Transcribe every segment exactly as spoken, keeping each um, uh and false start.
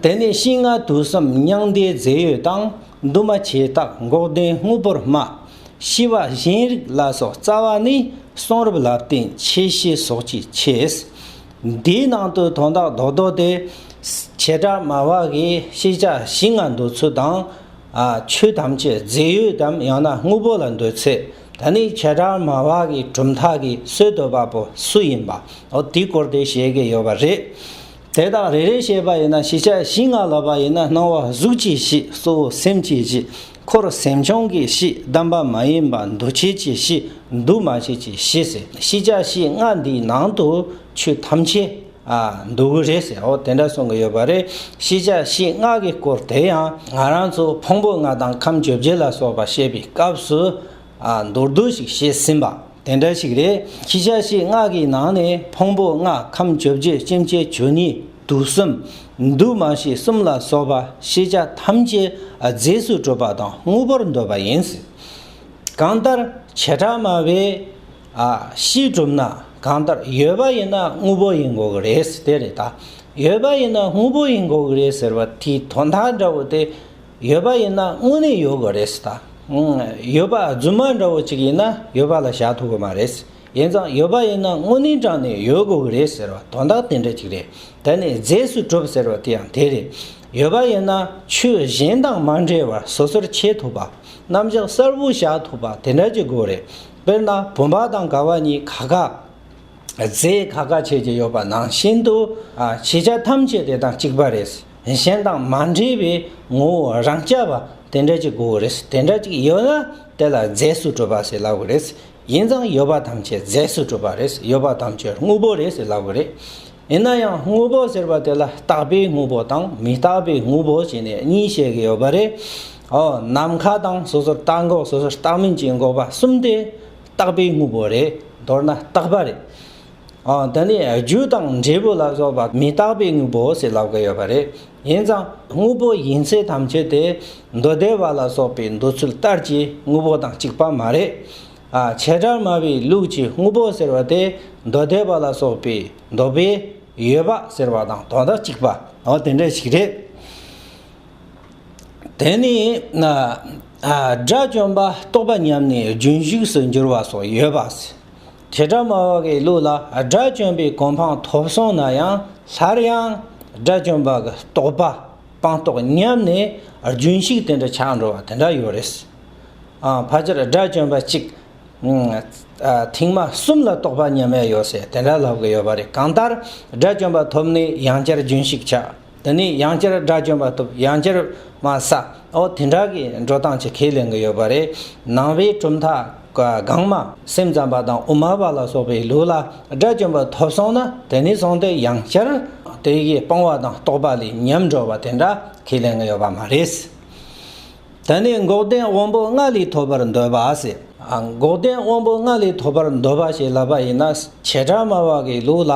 དེ་ནས་ཤིང་རྔ་དུག་གསུམ་མྱང་འདས་རྫས་ཡོད་དང་། འདུས་མ་བྱས་རྟགས་འགོག་བདེན་དངོས་པོར་སྨྲ། ཤེས་པ་གཞན་རིག་ལ་སོགས་རྩ་བ་ནས། གསུང་རབ་ལ་བརྟེན་ཆོས་བཤད་སོགས་ཀྱི་ཆེད། འདིའི་ནང་དུ་དོན་དག་རྡོག་རྡོག་དེ། བྱེ་བྲག་སྨྲ་བ་གིས་ཤེས་བྱ་ཤིང་རྔ་འདུག་ཚུལ་དང་། ཨ། ཆོས་ཐམས་ཅད་རྫས་ཡོད་དམ་ཡང་ན་དངོས་པོ་ལ་འདོད་ཚེ། ད་ནི་བྱེ་བྲག་སྨྲ་བ་གི་གྲུབ་མཐའ་གི་སྲོལ་གཏོད་པ་པོ་སུ་ཡིན་པ། འོ་དེའི་སྐོར་དེ་བཤད་ཀྱི་ཡོད་པ་རེད། དེ་དག་རེ་རེ་བཤད་པ་ཡིན་ན། ཤེས་བྱ་ཤིང་རྔ་ལབ་པ་ཡིན་ན། སྣང་བ་གཟུགས་ཀྱིས་ཤེས། གཙོ་བོ་སེམས་ཀྱིས་ཤེས། འཁོར་སེམས་བྱུང་གིས་ཤེས། བདེན་པ་མ་ཡིན་པ་འདུ་བྱེད་ཀྱིས་ཤེས། འདུས་མ་བྱས་ཀྱིས་ཤེས་ཟེར། ཤེས་བྱ་ཤིང་རྔ་འདིའི་ནང་དུ་ཆོས་ཐམས་ཅད། ཨ། འདུ་གི་རེད་ཟེར། འོ་དེ་འདྲ་གསུང་གི་ཡོད་པ་རེད། ཤེས་བྱ་ཤིང་རྔ་གི་སྐོར་དེ་ཡང་ང་རང་ཚོ་ཕུང་པོ་ལྔ་དང་ཁམས་བཅོ་བརྒྱད་ལ་སོགས་པ་བཤད་པའི་སྐབས་སུ། ཨ། མདོར་བསྡུས་ཤིག་བཤད་ཟིན་པ་དེ་འདྲ་ཞིག་རེད། ཤེས་བྱ་ཤིང་རྔ་གི་ནང་ནས་ཕུང་པོ་ལྔ་ཁམས་བཅོ་བརྒྱད་སྐྱེ་མཆེད་བཅུ་གཉིས་དུག་གསུམ་འདུས་མ་བྱས་གསུམ་ལ་སོགས་པ་ཤེས་བྱ་ཐམས་ཅད་རྫས་སུ་གྲུབ་པ་དང་དངོས་པོར་འདོད་པ་ཡིན། གང་ལྟར་བྱེ་བྲག་སྨྲ་བས། ཨ། ཤེས་གྲུབ་ན། གང་ལྟར་ཡོད་པ་ཡིན་ན་དངོས་པོ་ཡིན་དགོས་ཀྱི་རེད། དེ་རེད་ད། ཡོད་པ་ཡིན་ན་དངོས་པོ་ཡིན་དགོས་ཀྱི་རེད་ཟེར་བ་དེའི་དོན་དག་འདྲ་བོ་དེ། ཡོད་པ་ཡིན་ན་དངོས་གནས་ཡོད་དགོས་རེད་ད། ཡོད་པ་རྫུན་མ་འདྲ་བོ་ཅིག་ཡིན་ན་ཡོད་པ་ལ་བཞག་ཐུབ་ཀྱི་མ་རེད། ཡིན་ཙང་ཡོད་པ་ཡིན་ན་དངོས་གནས་དྲང་གནས་ཡོད་དགོས་ཀྱི་རེད་ཟེར་བ་དོན་དག་དེ་འདྲ་ཅིག་རེད། དེ་ནས་རྫས་སུ་གྲུབ་ཟེར་བ་དེ་ཡང་དེ་རེད། ཡོད་པ་ཡིན་ན་ཆོས་གཞན་དང་མ་འདྲེས་པར་སོ་སོར་ཕྱེ་ཐུབ་པ། རྣམ་གཞག་གསལ་པོ་བཞག་ཐུབ་པ་དེ་འདྲ་ཅིག་དགོས་རེད། དཔེར་ན་བུམ་པ་དང་བསྐལ་པ་གཉིས་ཁ་ཁ། རྫས་ཁ་ཁ་ཕྱེ་གི་ཡོད་པ་ནང་བཞིན་དུ། ཨ། ཤེས་བྱ་ཐམས་ཅད་དེ་དང་གཅིག་པ་རེད། གཞན་དང་མ་འདྲེས་པའི་ངོ་བོ་རང་རྐྱ་བ་དེ་འདྲ་ཅིག་དགོས་རེད། དེ་འདྲ་ཅིག་ཡོད་ན་དེ་ལ་རྫས་སུ་གྲུབ་པ་ཟེར་ལབ་དགོས་རེད། ཡིན་ཙང་ཡོད་པ་ཐམས་ཅད་རྫས་སུ་གྲུབ་པ་རེད། ཡོད་པ་ཐམས་ཅད་དངོས་པོ་རེད་ཟེར་ལབ་དགོས་རེད། ཡིན་ན་ཡང་དངོས་པོ་ཟེར་བ་དེ་ལ་རྟག་པའི་དངོས་པོ་དང་མི་རྟག་པའི་དངོས་པོ་བྱས་ནས་གཉིས་བཤད་ཀྱི་ཡོད་པ་རེད། ཨོ། ནམ་མཁའ་དང་སོ་སོར་བརྟགས་འགོག་སོ་སོར་བརྟགས་མིན་གྱིས་འགོག་པ་གསུམ་དེ་རྟག་པའི་དངོས་པོ་རེད། མདོར་ན་རྟག་པ་རེད། ཨོ། དེ་ནས་རྒྱུ་དང་འབྲས་བུ་ལ་སོགས་པ་མི་རྟག་པའི་དངོས་པོ་ཟེར་ལབ་ཀྱི་ཡོད་པ་རེད། ཡིན་ཙང་དངོས་པོ་ཡིན་ཚད་ཐམས་ཅད་དེ་མདོ་སྡེ་པ་ལ་སོགས་པའི་འདོད་ཚུལ་ལྟར་གྱི་དངོས་པོ་དང་གཅིག་པ་མ་རེད། ཨ། བྱེ་བྲག་སྨྲ་བའི་ལུགས་ཀྱི་དངོས་པོ་ཟེར་བ་དེ་མདོ་སྡེ་པ་ལ་སོགས་པའི་འདོད་པས་ཡོད་པ་ཟེར་བ་དང་དོན་དག་གཅིག་པ། འོ་དེ་འདྲ་ཞིག་རེད། དེ་ནས། ཨ། དགྲ་བཅོམ་པ་རྟོགས་པ་ཉམས་ནས་རྒྱུན་ཞུགས་སུ་འགྱུར་བ་སོགས་ཡོད་པ། བྱེ་བྲག་སྨྲ་བ་གི་ལུགས་ལ་དགྲ་བཅོམ་པའི་གོ་འཕང་ཐོབ་སོང་ན་ཡང་སླར་ཡང་དགྲ་བཅོམ་པ་གི་རྟོགས་པ་སྤངས་རྟོགས་ཉམས་ནས་རྒྱུན་ཞུགས་དེ་འདྲ་ཆགས་འགྲོ་བ་དེ་འདྲ་ཡོད་རེད། ཨ། ཕལ་ཆེར་དགྲ་བཅོམ་པ་གཅིག་ཨ། ཐེངས་མ་གསུམ་ལ་རྟོགས་པ་ཉམས་ཡ་ཡོད་ཟེར་དེ་འདྲ་ལབ་གི་ཡོད་པ་རེད། གང་ལྟར་དགྲ་བཅོམ་པ་ཐོབ་ནས་ཡང་བསྐྱར་རྒྱུན་ཞུགས་ཆགས། དེ་ནས་ཡང་བསྐྱར་དགྲ་བཅོམ་པ་ཐོབ། ཡང་བསྐྱར་མ་ས། ཨོ་དེ་འདྲ་གི་འགྲོ་སྟངས་ཅིག་ཁས་ལེན་གི་ཡོད་པ་རེད། ནང་པའི་གྲུབ་མཐའ་གང་མ་སེམས་ཙམ་པ་དང་དབུ་མ་པ་ལ་སོགས་པའི་ལུགས་ལ་དགྲ་བཅོམ་པ་ཐོབ་སོང་ན་དེ་ནས་བཟུང་སྟེ་ཡང་བསྐྱར་དེ་གི་སྤངས་པ་དང་རྟོགས་པ་ལས་ཉམས་འགྲོ་བ་དེ་འདྲ་ཁས་ལེན་གི་ཡོད་པ་མ་རེད། དེ་ནས་འགོག་བདེན་དབང་པོ་ལྔ་ལས་ཐོབ་པར་འདོད་པ་ཟེར། ཨ། འགོག་བདེན་དབང་པོ་ལྔ་ལས་ཐོབ་པར་འདོད་པ་ཞེས་ལབ་པ་ཡིན་ན། བྱེ་བྲག་སྨྲ་བ་གི་ལུགས་ལ་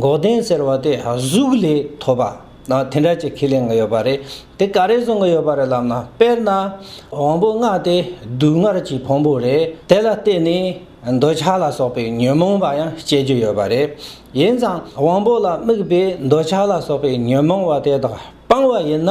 འགོག་བདེན་ཟེར་བ་དེ་གཟུགས་ལས་ཐོབ་པ་དེ་འདྲ་ཅིག་ཁས་ལེན་གི་ཡོད་པ་རེད། དེ་ག་རེ་གསུང་གི་ཡོད་པ་རེད་ལབ་ན། དཔེར་ན་དབང་པོ་ལྔ་དེ་སྡུག་བསྔལ་གྱི་ཕུང་པོ་རེད། དེ་ལ་བརྟེན་ནས་འདོད་ཆགས་ལ་སོགས་པའི་ཉོན་མོངས་པ་ཡང་སྐྱེ་རྒྱུ་ཡོད་པ་རེད། ཡིན་ཙང་དབང་པོ་ལ་དམིགས་པའི་འདོད་ཆགས་ལ་སོགས་པའི་ཉོན་མོངས་པ་དེ་དག་སྤངས་པ་ཡིན་ན།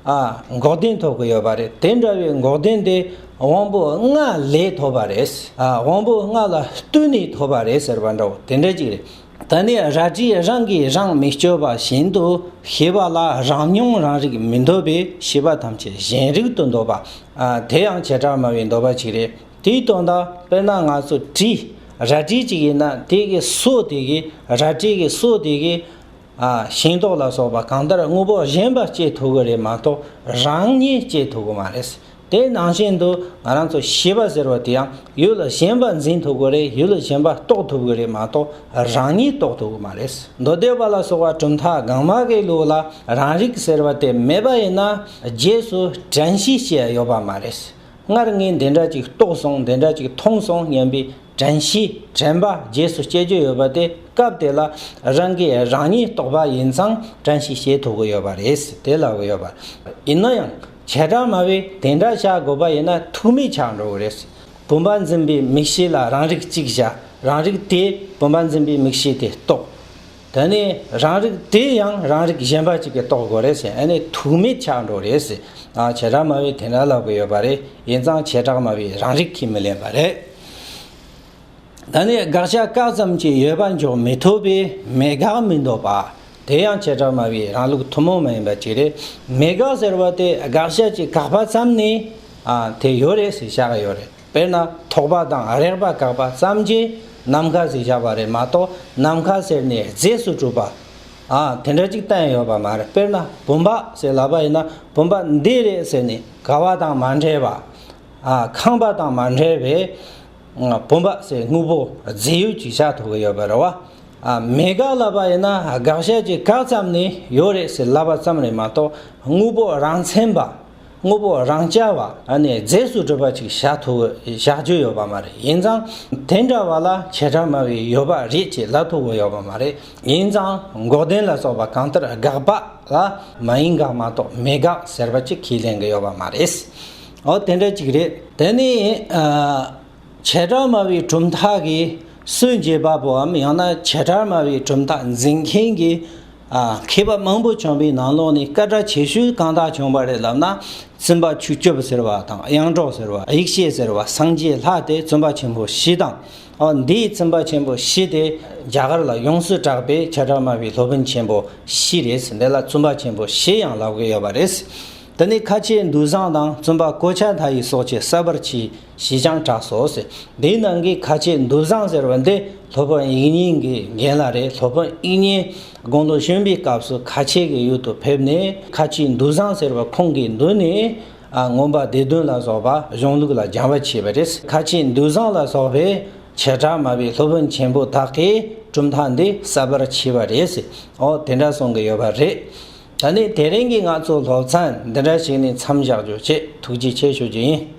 ཨ། འགོག་བདེན་ཐོབ་ཀྱི་ཡོད་པ་རེད། དེ་འདྲ་བའི་འགོག་བདེན་དེ་དབང་པོ་ལྔ་ལས་ཐོབ་པ་རེད། ཨ། དབང་པོ་ལྔ་ལ་ལྟོས་ནས་ཐོབ་པ་རེད་ཟེར་བ་འདྲ་བོ་དེ་འདྲ་ཅིག་རེད། ད་ནི་རལ་གྲིས་རང་གིས་རང་མི་གཅོད་པ་བཞིན་དུ་ཤེས་པ་ལ་རང་མྱོང་རང་རིག་མི་འདོད་པས་ཤེས་པ་ཐམས་ཅད་གཞན་རིག་ཏུ་འདོད་པ། ཨ། དེ་ཡང་བྱེ་བྲག་སྨྲ་བའི་འདོད་པ་ཅིག་རེད། དེའི་དོན་དག་དཔེར་ན་ང་ཚོ་གྲི། རལ་གྲི་ཅིག་ཡིན་ན་དེ་གི་སོ་དེ་གི་རལ་གྲི་གི་སོ་དེ་གི་ཨ། ཤིང་ཏོག་ལ་སོགས་པ་གང་ལྟར་དངོས་པོ་གཞན་པ་སྐྱེ་ཐུབ་ཀྱི་རེད་མ་གཏོགས་རང་ཉིད་སྐྱེ་ཐུབ་ཀྱི་མ་རེད། དེ་ནང་བཞིན་དུ་ང་རང་ཚོ་ཤེས་པ་ཟེར་བ་དེ་ཡང་ཡུལ་གཞན་པ་འཛིན་ཐུབ་ཀྱི་རེད། ཡུལ་གཞན་པ་རྟོགས་ཐུབ་ཀྱི་རེད་མ་གཏོགས་རང་ཉིད་རྟོགས་ཐུབ་ཀྱི་མ་རེད། མདོ་སྡེ་པ་ལ་སོགས་པ་གྲུབ་མཐའ་གོང་མ་གི་ལུགས་ལ་རང་རིག་ཟེར་བ་དེ་མེད་པ་ཡིན་ན་རྗེས་སུ་དྲན་ཤེས་ཞེས་ཡོད་པ་མ་རེད། སྔར་ངས་འདི་འདྲ་ཅིག་རྟོགས་སོང་། འདི་འདྲ་ཅིག་མཐོང་སོང་སྙམ་པའི་དྲན་ཤེས་དྲན་པ་རྗེས་སུ་སྐྱེ་རྒྱུ་ཡོད་པ་དེ་སྐབས་དེ་ལ་རང་གིས་རང་ཉིད་རྟོགས་པ་ཡིན་ཙང་དྲན་ཤེས་བྱེད་ཐུབ་ཀྱི་ཡོད་པ་རེད། དེ་ལབ་ཀྱི་ཡོད་པ། ཡིན་ན་ཡང་བྱེ་བྲག་སྨྲ་བས་དེ་འདྲ་བྱ་དགོས་པ་ཡིན་ན་ཐུག་མེད་ཆགས་འགྲོ་གི་རེད། བུམ་པ་འཛིན་པའི་མིག་ཤེས་ལ་རང་རིག་གཅིག་བཞག་རང་རིག་དེས་བུམ་པ་འཛིན་པའི་མིག་ཤེས་དེ་རྟོགས། ད་ནི་རང་རིག་དེ་ཡང་རང་རིག་གཞན་པ་ཅིག་གིས་རྟོགས་དགོས་རེད་ཟེར། ཨ་ནི་ཐུག་མེད་ཆགས་འགྲོ་རེད་ཟེར། ཨ། བྱེ་བྲག་སྨྲ་བས་དེ་འདྲ་ལབ་གི་ཡོད་པ་རེད། ཡིན་ཙང་བྱེ་བྲག་སྨྲ་བས་རང་རིག་ཁས་མི་ལེན་པ་རེད། ད་ནི་དགག་བྱ་བཀག་ཙམ་གྱིས་ཡོད་པ་འཇོག་མི་ཐུབ་པས་མེད་དགག་མི་འདོད་པ། དེ་ཡང་བྱེ་བྲག་སྨྲ་བའི་རང་ལུགས་ཐུན་མོང་མ་ཡིན་པ་ཅིག་རེད། མེད་དགག་ཟེར་བ་དེ་དགག་བྱ་ཅིག་བཀག་པ་ཙམ་ནས། ཨ། དེ་ཡོད་རེད་ཟེར་བཞག་གི་ཡོད་རེད། དཔེར་ན་ཐོགས་པ་དང་རེག་པ་བཀག་པ་ཙམ་གྱིས་ནམ་མཁའ་ཟེར་བཞག་པ་རེད་མ་གཏོགས། ནམ་མཁའ་ཟེར་ནས་རྫས་སུ་གྲུབ་པ། ཨ། དེ་འདྲ་ཅིག་བསྟན་ཡོད་པ་མ་རེད། དཔེར་ན་བུམ་པ་ཟེར་ལབ་པ་ཡིན་ན། བུམ་པ་འདི་རེད་ཟེར་ནས་ག་བ་དང་མ་འབྲེལ་བ། ཨ། ཁང་པ་དང་མ་འབྲེལ་བའི། ཨ། བུམ་པ་ཟེར་དངོས་པོ་རྫས་ཡོད་ཅིག་བཞག་ཐུབ་ཀྱི་ཡོད་པ་རེད་བ། ཨ། མེད་དགག་ལབ་པ་ཡིན་ན་དགག་བྱ་ཅིག་བཀག་ཙམ་ནས་ཡོད་རེད་ཟེར་ལབ་པ་ཙམ་རེད་མ་གཏོགས། དངོས་པོ་རང་མཚན་པ། དངོས་པོ་རང་རྐྱ་བ། ཨ་ནི་རྫས་སུ་གྲུབ་པ་ཅིག་བཞག་ཐུབ། བཞག་རྒྱུ་ཡོད་པ་མ་རེད། ཡིན་ཙང་དེ་འདྲ་བ་ལ་བྱེ་བྲག་སྨྲ་བས་ཡོད་པ་རེད་ཅེས་ལབ་ཐུབ་ཀྱི་ཡོད་པ་མ་རེད། ཡིན་ཙང་འགོག་བདེན་ལ་སོགས་པ་གང་ལྟར་དགག་པ་ལ་མ་ཡིན་དགག་མ་གཏོགས་མེད་དགག་ཟེར་བ་ཅིག་ཁས་ལེན་གྱི་ཡོད་པ་མ་རེད། འོ། དེ་འདྲ་ཅིག་རེད། དེ་ནི། ཨ། བྱེ་བྲག་སྨྲ་བའི་གྲུབ་མཐའ་གི་སྲོལ་འབྱེད་པ་པོའམ། ཡང་ན་བྱེ་བྲག་སྨྲ་བའི་གྲུབ་མཐའ་འཛིན་མཁན་གྱི། ཨ། མཁས་པ་མང་པོ་བྱུང་བའི་ནང་ལོགས་ནས་སྐད་གྲགས་ཆེ་ཤོས་གང་དག་བྱུང་བ་རེད་ལབ་ན། བཙུན་པ་ཆོས་སྐྱོབ་ཟེར་བ་དང་། གཡང་སྒྲོག་ཟེར་བ། ཡེ་ཤེས་ཟེར་བ། སངས་རྒྱས་ལྷ་སྟེ་བཙུན་པ་ཆེན་པོ་བཞི་དང་། ཨ། འདིའི་བཙུན་པ་ཆེན་པོ་བཞི་དེ་རྒྱ་གར་ལ་ཡོངས་སུ་གྲགས་པའི་བྱེ་བྲག་སྨྲ་བའི་སློབ་དཔོན་ཆེན་པོ་བཞི་རེད། འདི་ལ་བཙུན་པ་ཆེན་པོ་བཞི་ཡང་ལབ་ཀྱི་ཡོད་པ་རེད། དེ་ནས་ཁ་ཆེ་འདུས་བཟང་དང་། བཙུན་པ་གོ་ཆ་མཐའ་ཡས་སོགས་ཀྱིས་གསལ་བར་མཆིས། ཞེས་ཀྱང་གྲགས་སོ་ཟེར། འདིའི་ནང་གི་ཁ་ཆེ་འདུས་བཟང་ཟེར་བ་འདི་སློབ་དཔོན་དབྱིག་གཉེན་གྱི་རྒན་ལགས་རེད། སློབ་དཔོན་དབྱིག་གཉེན་དགུང་ལོ་གཞོན་པའི་སྐབས་སུ་ཁ་ཆེ་གི་ཡུལ་དུ་ཕེབས་ནས། ཁ་ཆེ་འདུས་བཟང་ཟེར་བ་ཁོང་གི་མདུན་ནས། ཨ། མངོན་པ་སྡེ་བདུན་ལ་སོགས་པ་གཞུང་ལུགས་ལ་སྦྱང་བ་བྱས་པ་རེད། ཁ་ཆེ་འདུས་བཟང་ལ་སོགས་པའི་བྱེ་བྲག་སྨྲ་བའི་སློབ་དཔོན་ཆེན་པོ་དག་གིས་གྲུབ་མཐའ་འདི་གསལ་བར་མཆིས་པ་རེད་ཟེར། འོ། དེ་འདྲ་གསུང་གི་ཡོད་པ་རེད། ད་ནི་དེ་རིང་གི་ང་ཚོ་སློབ་ཚན་འདི་འདྲ་ཞིག་ནས་མཚམས་བཞག་རྒྱུ་བྱས། ཐུགས་རྗེ་ཆེ་ཞུ་རྒྱུ་ཡིན།